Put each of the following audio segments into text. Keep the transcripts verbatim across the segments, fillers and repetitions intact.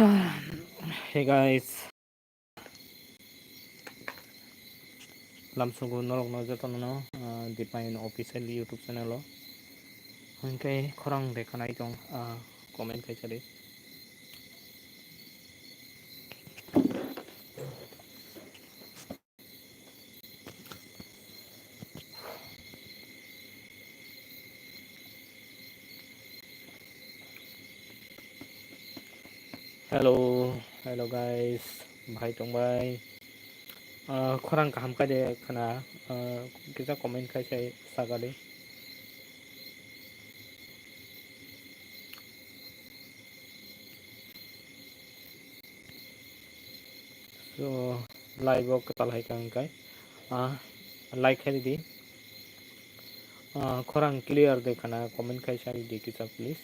Hey guys, lamsugo norokno jotono, ah, Dipain Official YouTube channel o. Hwnkhe khorang de khanai tong, ah, comment khaisa di. Hello, hello guys, bhai tongbai. Ah, khorang kaham khaide khana, ah, kisa comment khai sai saga di. So, live o kwtal hai ka hwnkhai, ah, like khai di. Ah, khorang clear de khana comment khai sai di kisa please.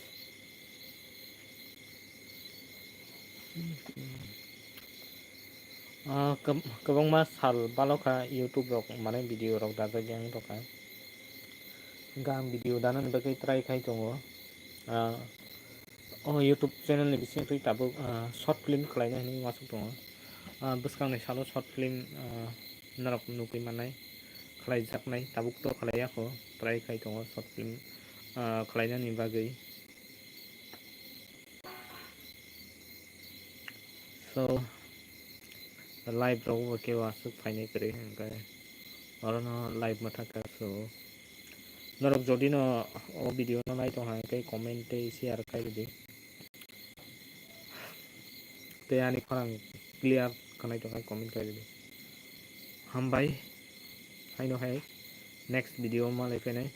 Ah, kwb-, kwbangma sal balokha YouTube rok mane video rok dajak yang rokha. Gam video dana ni bagwi try khai tongo. Ah, o YouTube channel ni bising twi tabuk, ah, short film khlaina hinwi uansuk tongo. Ah, bwskangni salo short film, ah, norok nugwi mannai, khlaijaknai, tabuk to khlaiya kho, try khai tongo short film, ah, khlainani bagwi. So, live rok bo kebo aswk phainai kwrwi hwnkhe orono live mwthangkha. So, norok jodi no o video no nai tongkha hwnkhe comment tei share khai rwdi. Tei ani khorang clear khanai tongkha comment khai rwdi. Hambai, haino hai next video malai phainai.